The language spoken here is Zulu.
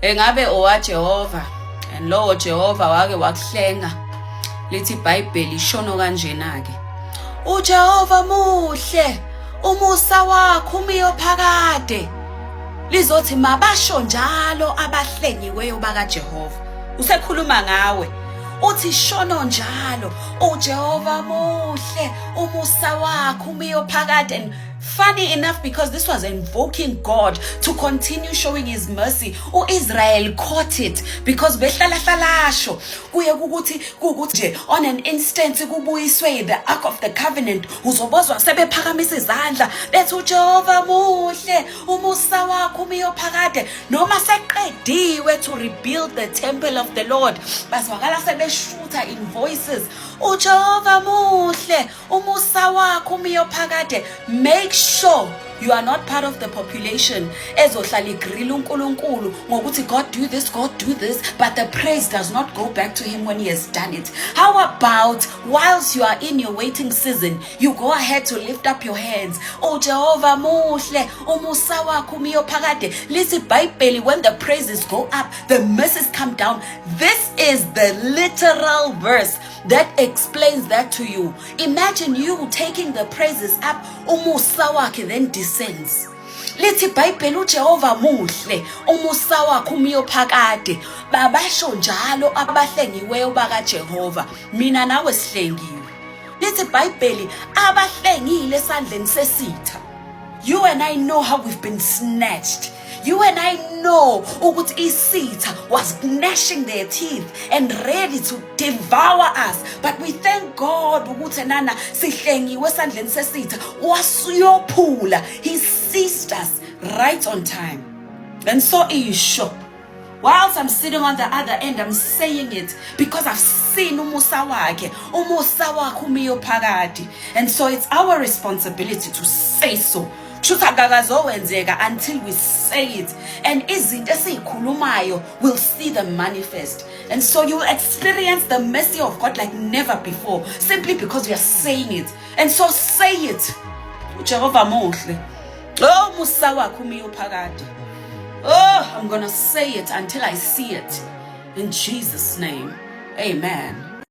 Engabe owaJehova, and lowo Jehova wake wakuhlenga. Lithi iBhayibheli ishono kanjena ke. UJehova muhle, umusa wakhe umiyo phakade. Lizothi mabasho njalo abahlengiweyo bakaJehova. Usekhuluma ngawe. Uthi shono njalo, uJehova muhle, umusa wakhe umiyo phakade. And funny enough, because this was invoking God to continue showing his mercy, uIsrael caught it because behlala hlalasho kuye ukuthi kukuthi nje on an instant kubuyiswe the ark of the covenant, uzobozwa sebephakamisa izandla bethi uJehova muhle, umusa wakho umiyo phakade. Noma seqediwe to rebuild the temple of the Lord, bazwakala sebeshutha in voices, uJehova muhle, umusa wakho umiyo phakade. Make sure you are not part of the population ezohlala igrilla uNkulunkulu ngokuthi God do this, God do this, but the praise does not go back to him when he has done it. How about whilst you are in your waiting season, you go ahead to lift up your hands, oh Jehova muhle, umusa wakho umiyo phakade. Lithi iBhayibheli, when the praises go up, the mercies come down. This is the literal verse that explains that to you. Imagine you taking the praises up, umusa wakhe then descends. Lithi iBhayibheli uJehova muhle, umusa wakhe umiyo phakade, babasho njalo abahlengiweyo bakaJehova. Mina nawe sihlengiwe. Lithi iBhayibheli abahlengile esandleni sesitha. You and I know how we've been snatched. You and I know ukuthi isitha was gnashing their teeth and ready to devour us. But we thank God ukuthi nana sihlengiwe esandleni sesitha, wasiyophula. He seized us right on time. And so isho, whilst I'm sitting on the other end, I'm saying it because I've seen umusa wakhe, umusa wakhe umiyo phakade. And so it's our responsibility to say so. Kushuthi akakazowenzeka until we say it. And izinto esiyikhulumayo will see them manifest. And so you will experience the mercy of God like never before, simply because we are saying it. And so say it. uJehova muhle. Oh, musa wakhe umiyo phakade. Oh, I'm going to say it until I see it. In Jesus' name. Amen.